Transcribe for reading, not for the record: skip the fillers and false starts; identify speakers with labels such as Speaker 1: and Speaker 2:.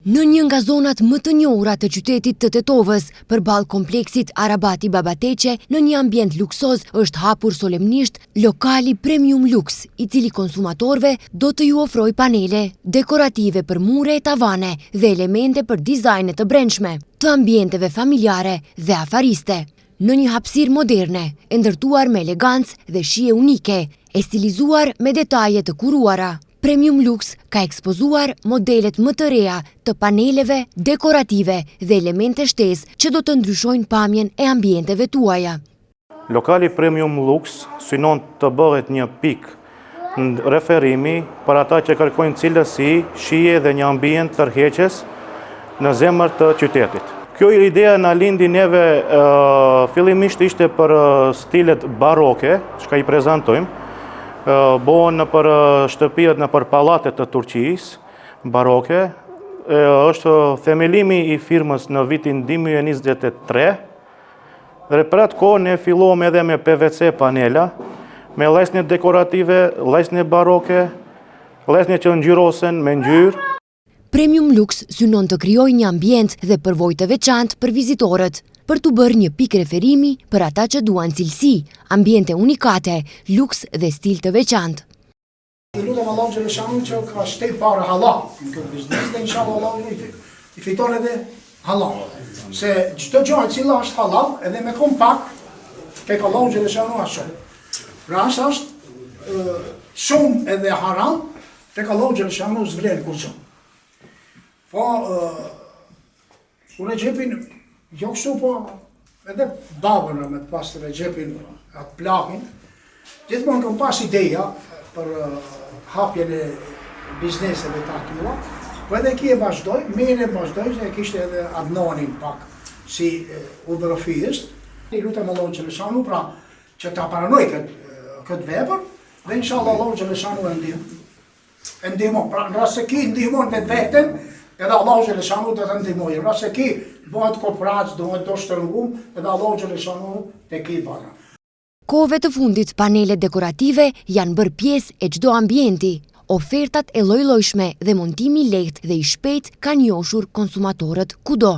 Speaker 1: Në një nga zonat më të njohura të qytetit të Tetovës, përballë kompleksit Arabati Babateqe, në një ambient luksoz është hapur solemnisht lokali Premium Lux, i cili konsumatorëve do të ju ofrojë panele dekorative për mure e tavane dhe elemente për dizajne të brendshme, të ambienteve familjare dhe afariste. Në një hapësirë moderne, e ndërtuar me elegancë dhe shije unike, e stilizuar me detaje të kuruara. Premium Lux ka ekspozuar modelet më të reja të paneleve dekorative dhe elemente shtesë që do të ndryshojnë pamjen e ambienteve tuaja.
Speaker 2: Lokali Premium Lux synon të bëhet një pikë referimi për ata që kërkojnë cilësi, shije dhe një ambient tërheqës në zemër të qytetit. Kjo ideja na lindi neve fillimisht ishte për stilet baroke, çka i prezantojmë, Bohen nëpër shtëpiat, nëpër pallatet të Turqisë, baroke. Është themelimi i firmës në vitin 2023, dhe për atë kohë ne filluam edhe me PVC panela, me lesne dekorative, lesne baroke, lesne që ngjyrosen me ngjyrë.
Speaker 1: Premium Lux synon të krijojë një ambient dhe përvojë të veçantë për vizitorët, për t'u bërë një pikë referimi për ata që duan cilësi, ambiente unikate, luks dhe stil të veçantë.
Speaker 3: I lutem Allahun xheleshanuhu që ka shtej pare hallall në këtë biznes dhe inshallah Allahu i fiton edhe hallall. Se çdo gjë e cila është hallall edhe me kon pak tek Allahu xheleshanuhu është shumë. Pra është është shumë edhe haram Tek Allahu xheleshanuhu s'vlen kurrgjë. Po unë Rexhepin, jo kështu po edhe babën me të pas Rexhepin atë plakin, gjithmonë kam pas ideja për hapjen e bizneseve të atyra, po edhe ky e vazhdoi, mirë e vazhdoi, se e kishte edhe Adnanin pak si udhërrëfyes. I lutem Allahun xheleshanuhu, pra që ta pranoj këtë këtë vepër, Dhe inshallah Allahu xheleshanuhu e ndihmon. E ndihmon. Pra në rast se ky ndihmon vetveten, edhe Allahu xheleshanuhu do të ndihmojë. Në rast se ky bëhet koprrac, do të do shtërngum, edhe Allahu xheleshanuhu te ky bën.
Speaker 1: Kohëve të fundit panelet dekorative janë bërë pjesë e çdo ambienti. Ofertat e llojllojshme dhe montimi i lehtë dhe i shpejtë kanë joshur konsumatorët kudo.